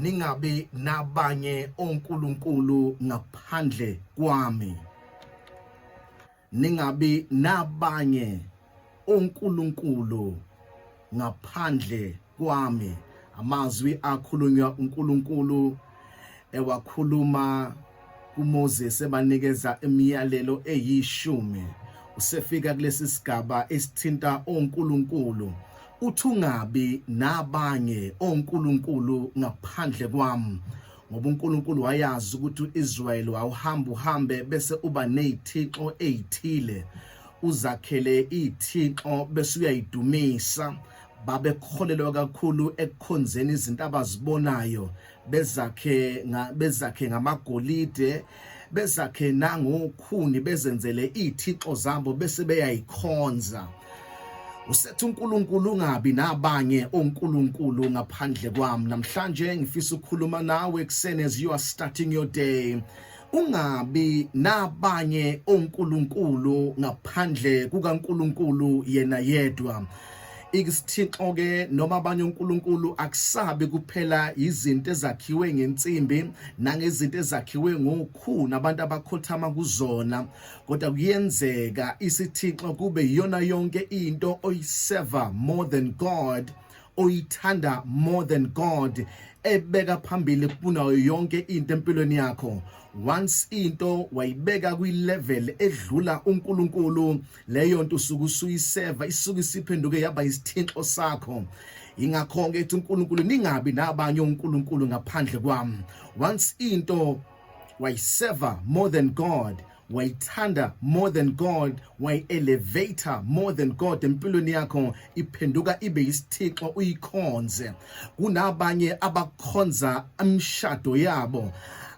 Ningabi nabanye onkulunkulu ngaphandle kwami. Ningabi nabanye onkulunkulu ngaphandle kwami. Amazwi akhulunywa uNkulunkulu ewakhuluma kuMoses ebanikeza imiyalelo eyishumi. Usefika kulesi sigaba esithinta onkulunkulu. Uthi ungabi nabanye onkulunkulu ngaphandle kwami, ngoba uNkulunkulu wayazi ukuthi uIsrayeli wawuhamba uhambe bese uba nezithixo ezithile, uzakhele ithixo bese uyayidumisa. Babekholelwa kakhulu ekukhonzeni izinto abazibonayo, bezakhe ngamagolide, bezakhe nangokhuni, bezenzele iy'thixo zabo bese beyayikhonza. Usethi uNkulunkulu, ungabi nabanye onkulunkulu ngaphandle kwami. Namhlanje ngifisa ukukhuluma nawe ekuseni as you are starting your day. Ungabi nabanye onkulunkulu ngaphandle kukaNkulunkulu yena yedwa. Isithixo ke noma abanye onkulunkulu akusabi kuphela izinto ezakhiwe ngensimbi nangezinto ezakhiwe ngokhuni abantu abakhothama kuzona, kodwa kuyenzeka isithixo kube iyona yonke into oyiseva more than God, oyithanda more than God, ebeka phambili kunayo yonke into empilweni yakho. Once into wayibeka kwi-level edlula uNkulunkulu, leyo nto usuke usuyiseva, isuke isiphenduke yaba isithixo sakho. Ingakho-ke ethi uNkulunkulu, ningabi nabanye onkulunkulu ngaphandle kwami. Once into wayiseva more than God, wayithanda more than God, wayi-elevator more than God empilweni yakho, iphenduka ibe isithixo uyikhonze. Kunabanye abakhonza imishado yabo,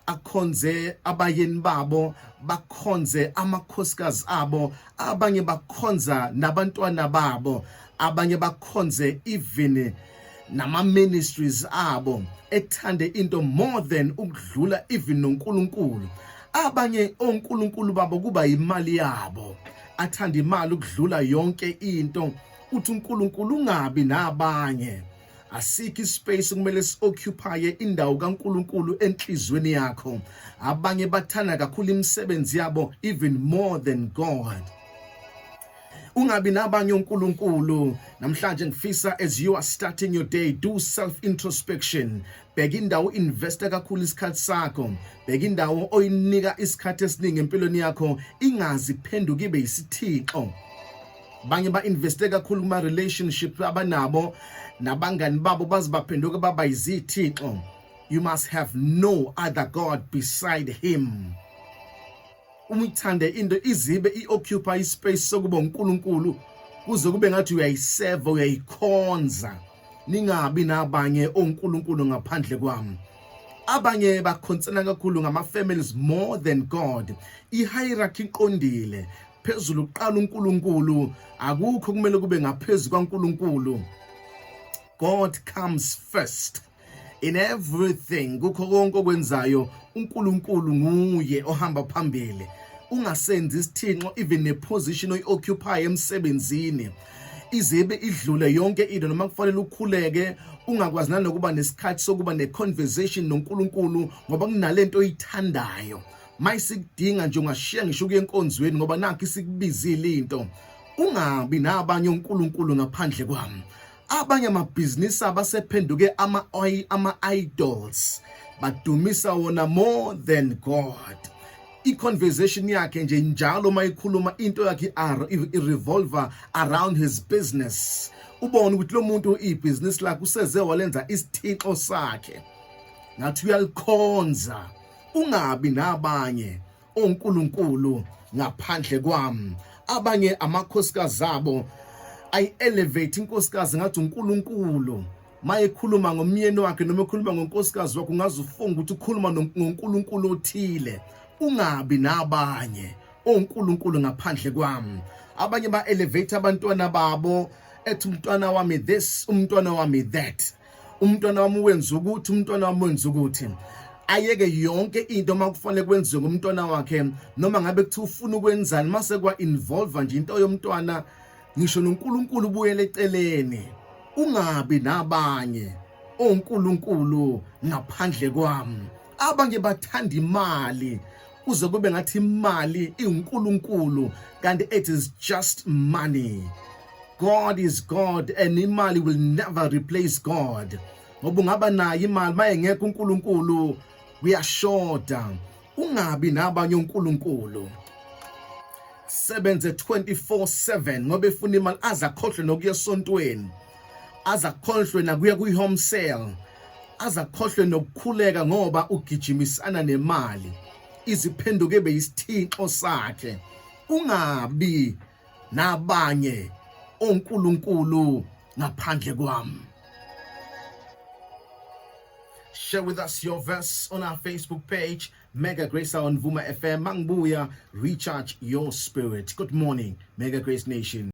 akhonze abayeni babo, bakhonze amakhosikazi abo, abanye bakhonza nabantwana babo, abanye bakhonze even nama ministries abo, ethande into more than ukudlula even noNkulunkulu. Abanye onkulunkulu babo kuba imali yabo, athanda imali ukudlula yonke into. Uthi uNkulunkulu, ungabi nabanye. Asikho ispace kumele si-occupy indawo kaNkulunkulu enhlizweni yakho. Abanye bathanda kakhulu imisebenzi yabo even more than God. Ungabi nabanye onkulunkulu. Namhlanje ngifisa, as you are starting your day, do self introspection. Bheka indawo investa kakhulu isikhathi sakho, bheka indawo oyinika isikhathi esiningi empilweni yakho, ingazi phenduka ibe isithixo. Banye ba-investe kakhulu kuma-relationship abanabo nabangani babo, baze baphenduka baba izithixo. You must have no other god beside him. Uma uthande into izibe i-occupy ispace sokuba uNkulunkulu, kuze kube ngathi uyayiseva, uyayikhonza. Ningabi nabanye onkulunkulu ngaphandle kwami. Abanye bakhonsela kakhulu ngama-families more than God. I-hierarchy iqondile, phezulu kuqala uNkulunkulu, akukho kumele kube ngaphezulu kwaNkulunkulu. God comes first in everything. Kukho konke okwenzayo, uNkulunkulu nguye ohamba phambili. Ungasenzi isithixo even neposition oyi-occupy emsebenzini, izibe idlule yonke into. Noma kufanele ukhuleke, ungakwazi nanokuba nesikhathi sokuba ne-conversation noNkulunkulu ngoba kunalento oyithandayo. Mayisikudinga nje, ungashiya ngisho ukuya enkonzweni ngoba nakho isikubizile into. Ungabi nabanye onkulunkulu ngaphandle kwami. Abanye amabhizinisi abasephenduke ama-idols, badumisa wona more than God. I-conversation yakhe nje njalo uma ikhuluma into yakhe i-revolve around his business. Ubone ukuthi lo muntu ibhizinisi lakhe useze walenza isithixo sakhe, ngathi uyalikhonza. Ungabi nabanye onkulunkulu ngaphandle kwami. Abanye amakhosikazi abo, ayi-elevate inkosikazi ngathi uNkulunkulu. Mayekhuluma ngomyeni wakhe noma ekhuluma ngonkosikazi wakhe, ungaze ufunga ukuthi ukhuluma ngoNkulunkulu othile. Ungabi nabanye onkulunkulu ngaphandle kwami. Abanye ba-elevate abantwana babo, ethi umntwana wami this, umntwana wami that, umntwana wami wenza ukuthi, umntwana wami wenza ukuthi, ayeke yonke into uma kufanele kwenziwe ngumntwana wakhe, noma ngabe kuthiwa ufuna ukwenzani. Mase kwa-involve nje into yomntwana, ngisho noNkulunkulu ubuyele eceleni. Ungabi nabanye. onkulunkulu ngaphandle kwami. Abanye bathanda imali kuze kube ngathi imali iwunkulunkulu, kanti it is just money. God is God and imali will never replace God, ngoba ungaba nayo imali, mayengekho uNkulunkulu kuyashoda. Ungabi nabanye onkulunkulu. Sebenze 24/7 ngoba efuna imali, aze akhohlwe nokuya esontweni, aze akhohlwe nakuya kwi-home cell, aze akhohlwe nokukhuleka ngoba ugijimisana nemali, iziphenduke beyisithixo sakhe. Ungabi nabanye onkulunkulu ngaphandle kwami. Share with us your verse on our Facebook page, Mega Grace on Vuma FM. Mangbuya, recharge your spirit. Good morning, Mega Grace Nation.